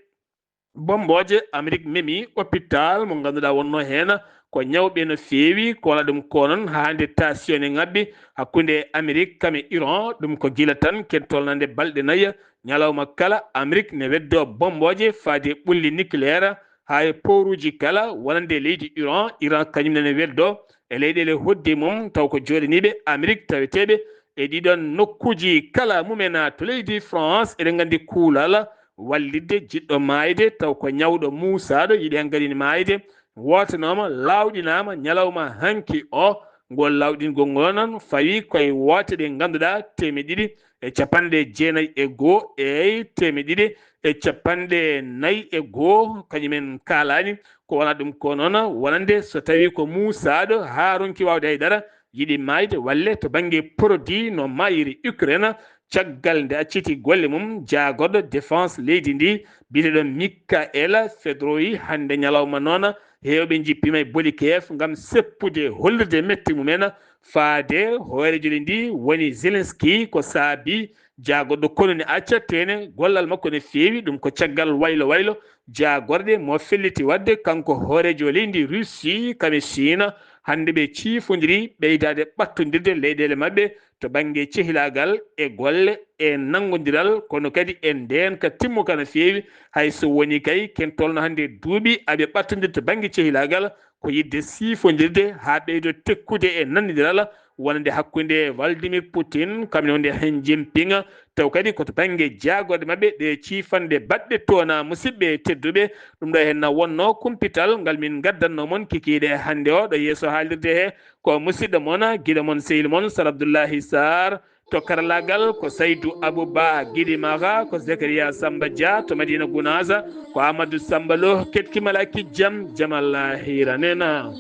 bommbooje Amérique memi hôpital mo ngannduɗaa wonnoo heen ko ñawɓe no feewi, ko wona ɗum ko noon haa hannde tension ne ŋabbi hakkunde Amérique kam e Iran. Ɗum ko gila tan ken tolnande balɗe nayi, ñalawma kala Amérique ne weddoo bommbooje faade ɓulli nucléaire haa e pooruuji kala wonande leydi Iran. Iran kañum nene weddoo e leyɗeele hoɗde mum taw ko jooɗaniiɓe Amérique taweteeɓe e ɗiɗon nokkuuji kala mumen. To leydi France, eɗen nganndi kuulal wallitde jiɗɗo maayde taw ko ñawɗo muusaaɗo yiɗi heen kadi ne maayde, wootanooma, laawɗinaama ñalawma hanki o. Ngol laawɗingol ngol noon fawi koye woote ɗe ngannduɗaa teemedde ɗiɗi e capanɗe jeenayi e goo, eey, teemedde ɗiɗi e capanɗe nayi e goo, kañumen kaalaani. Ko wona ɗum ko noon wonande so tawii ko muusaaɗo haa ronki waawde hay dara, yiɗi maayde, walle to bannge produit no maayiri Ukraine, caggal nde acciti golle mum, jaagorɗo défense leydi ndi, biyeteeɗo Mikael Fedroy, hannde ñalawma noon, heewɓe njippiima e Bolikef ngam seppude, hollirde metti mumen faade hooreejo leydi ndi woni Zelensky, ko saabi jaagorɗo konu ne acca teene gollal makko ne feewi. Ɗum ko caggal waylo waylo jaagorɗe mo felliti waɗde kanko hooreejo leydi Russie kam e Chine. Hannde ɓe ciifondiri ɓeydaade ɓattondirde leyɗeele maɓɓe to bannge cehilaagal e golle e nanngondiral, kono kadi e ndeenka timmuka no feewi. Hay so woni kay ken tolno hannde duuɓi aɓe ɓattondirde to bannge cehilaagal, ko yiɗde siifondirde haa ɓeydo tekkude e nanndiral wonande hakkunde Vladimir Putin kam e wonde Xi Jinping, taw kadi ko to bannge jaagorɗe maɓɓe ɗe ciifanɗe baɗɗe toona. Musidɓe tedduɓe, ɗum ɗo heen na wonno kumpital ngal min ngaddannoo mon kikiiɗe hannde o ɗo yeeso haalirde he. Ko musidɗo mon, giɗo mon, sehil mon, Sar Abdullahi Sarr. To karallaagal ko Saydu Abu Ba, Giɗi Maxa, ko Zakariya Samba Dia, to Madina Gunaasa ko Amadou Samba Lo, Ketki Malaki Jam, Jamal Hiranena.